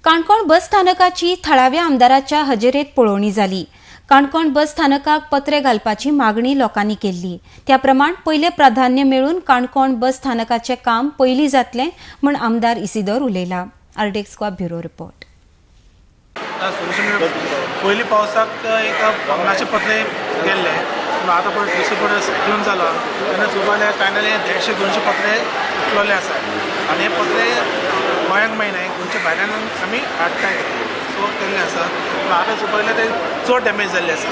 काणकोण बस स्थानकाची थळाव्या आमदाराच्या हजेरेत पळोवणी जाली. काणकोण बस स्थानकाक पत्रे घालपाची मागणी लोकांनी केल्ली. त्या प्रमाण पयलें प्राधान्य मेळून काणकोण बस स्थानकाचें काम पयलीं जातलें म्हूण आमदार इसिदोर उलयला. आर्डेक्सक्वा bureau report. सोल्युशन, पयलीं पावसाक एक 50 पत्रे गेल्ले, पूण आतां पळय दुसरे पळय सायक्लोन जाला तेन्ना चोवपा जाल्यार कांय नाल्यार 150 200 पत्रे उखलोले आसा आनी हे पत्रे गोंयांक मेळनाय, गोंयच्या भायल्यान आमी हाडटाय. सो केल्ले आसा, पूण आतां चोवपाक गेल्यार ते चड डॅमेज जाल्ले आसा.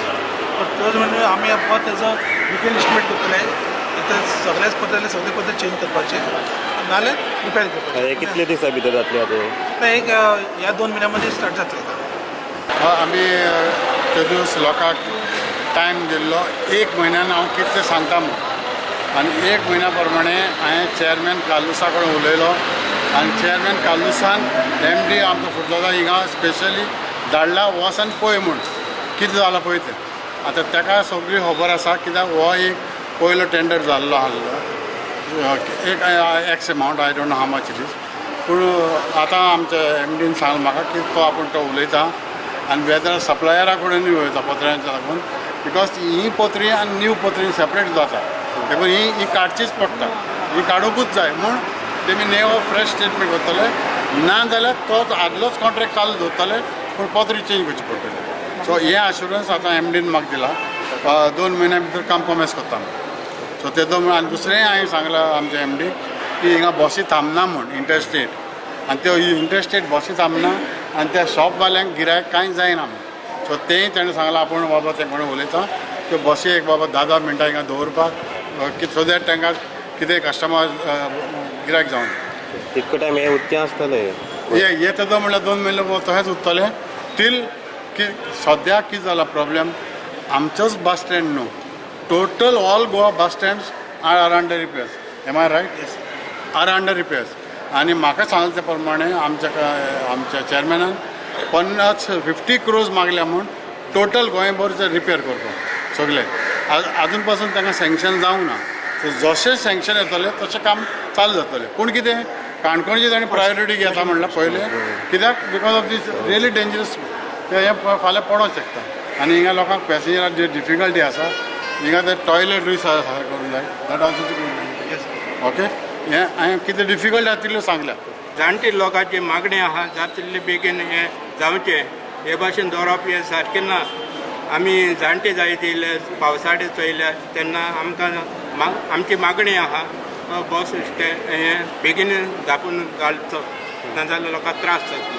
तोच म्हणून आमी परत तेजो डिटेल एस्टिमेट करतले. ते सगळेच पत्रे, सगळे पत्रे चेंज करपाचे नाल्यार रिपेर करपाचे. हे कितले दिसां भितर जातले आतां? आतां एक ह्या 2 म्हयन्या मदीं स्टार्ट जातलें काम. आमी ते दीस लोकांक टायम दिल्लो एक म्हयन्यान हांव कितें सांगता म्हूण आनी एक म्हयन्या प्रमाणे हांवें चेअरमॅन कार्लुसा कडेन उलयलो आनी चेअरमॅन कार्लुसान एमडी आमचो फुडलो हिंगा स्पेशली धाडला, वच आनी पळय म्हूण, कितें जालां पळय तें. आतां ताका सगळी खबर आसा, कित्याक हो एक पयलो टेंडर जाल्लो आहलो, एक X amount, I don't know how much it is. पूण आतां आमच्या एमडीन सांगलें म्हाका की तो आपूण तो उलयता आनी वेदर सप्लायरा कडेनूय वयता पत्र्यांच्या लागून, because ही पत्री आनी न्यू पत्री सेपरेट जाता. देखून ही ही काडचीच पडटा, ही काडुंकूच जाय म्हूण तेमी नेवो फ्रेश स्टेटमेंट करतले, ना जाल्यार तोच आदलोच कॉन्ट्रॅक्ट चालू दवरतले, पूण पत्री चेंज करची पडटली. सो हें अशुरन्स आतां एमडीन म्हाका दिला, 2 म्हयन्या भितर काम कॉमेस करता म्हूण. सो तेदो म्हणून आनी दुसरेंय हांवें सांगलां आमच्या एमडीक की हिंगा बसी थांबना म्हूण इंटरस्टेट, आनी त्यो इंटरस्टेट बसी थांबना आनी त्या शॉपवाल्यांक गिरायक कांय जायना म्हूण. सो तेंय ताणें सांगलां, आपूण बाबा ते कोणें उलयता, त्यो बसी एक बाबा 10 10 मिनटां हिंगा दवरपाक, सो that तांकां कितें कस्टमर गिरायक जावन. तितको टायम हे उत्तें आसतलें? हे हे तेदो म्हणल्यार 2 म्हयने तशेंच उरतलें टील की सद्याक कितें जाला प्रॉब्लेम, आमचोच बस स्टँड न्हू, total all Goa bus stands are under repairs. Am I right? Are under repairs. आनी म्हाका सांगलें ते प्रमाणे आमच्या आमच्या चेअरमॅनान 50, 50 क्रोर्स मागल्या म्हूण टोटल गोंयभर रिपेर करपाक सगळे. आजून पासून तांकां सँक्शन जावंक ना. सो जशें सँक्शन येतलें तशें काम चालू जातलें. पूण कितें, काणकोणची ताणें प्रायोरिटी घेता म्हणल्यार पयलें, कित्याक because of this really dangerous, हें फाल्यां पडोंक शकता आनी हिंगा लोकांक पॅसेंजराक जे डिफिकल्टी आसा, हिंगा ते टॉयलेटूय करूंक जाय, that also. Okay, हें हांवें कितें डिफिकल्ट आसा तितल्यो सांगल्या. जाणटे लोकांची मागणी आहा, जाता तितले बेगीन हें जावचें. हे भाशेन दवरप हें सारकें ना. आमी जाणटे जायत येयले, पावसाळे चोयले तेन्ना आमकां आमची मागणी आहा, बस स्टँड हें बेगीन धापून घालचो, नाजाल्यार लोकांक त्रास जातले.